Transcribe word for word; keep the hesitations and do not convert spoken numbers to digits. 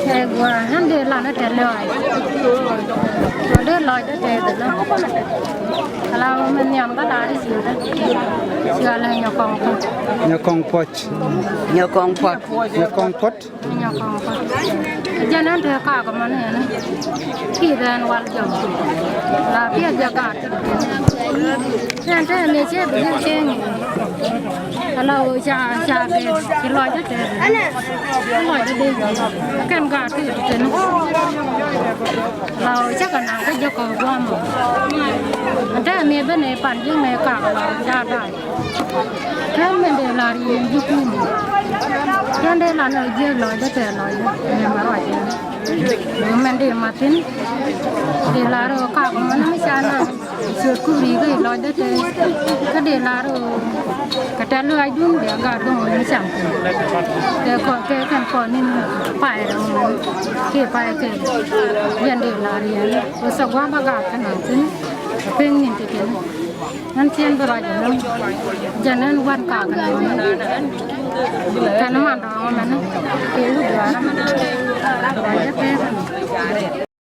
Kɛ gua̱a̱ ɣän dee lan ɛ tɛth lɔaac. Kɛ dee lɔcdä tɛth ɛ lɔ. Ala wä mɛ nhiam bä la̱r i̱ ciötdä. Ciɛ lɛ Nyɔkɔŋ Puɔ̱t. Nyɔkɔŋ Puɔ̱t. Nyɔkɔŋ Puɔ̱t. Nyɔkɔŋ Puɔ̱t. Nyɔkɔŋ Puɔ̱t. Jɛn ɣän te kakä mɔ ni ɛn. Kiɛ bɛ ɛn wal jɔk. La piɛth jɛ gaat. Ɛn te mi cɛ bi jɛ cɛ ŋi̱i̱c. Ala ɣöö ca ca bɛ ci lɔcdä tɛth. Lɔcdä dee. Kɛn gaat ti ti teni. La ɣöö cä kɛ naŋ kä jɛ kɔk gua̱a̱m ɔ. Ɛn te mi ben ɛ pan ji̱ ŋɛ kak la ɣöö ca da̱a̱c. Kä mɛn dee lar yɛn ji̱ kum. Yɛn dee lar nɔ jiɛk lɔcdä tɛth lɔcdä. Mɛ ma ruac yɛn. Mɛn dee ma thi̱n. Dee lar ɣöö kak mɔ ni mi ca naŋ. Ciöt kup ri̱i̱k i̱ lɔcdä tɛth. Kä dee lar ɣöö kɛ tɛ̈th lɔaacdun bia gaat dɔ̱ŋ ni cam. Kɛ kɔn kɛ kɛn kɔn ni̱n pay rɛw mɛn kiɛ pay kɛ. Yɛn dee lar yɛn ɣöö thok gua̱a̱th bä gaat kä naŋ thi̱n. Pek ni̱n ti kɛn ɣän cien bi ruac ɛnɔ. Jɛn ɣän gua̱n kakä naŋ thi̱n. Kɛn man rɔɔŋ mɛn kɛ wut duaarä. Ruacdä tɛth.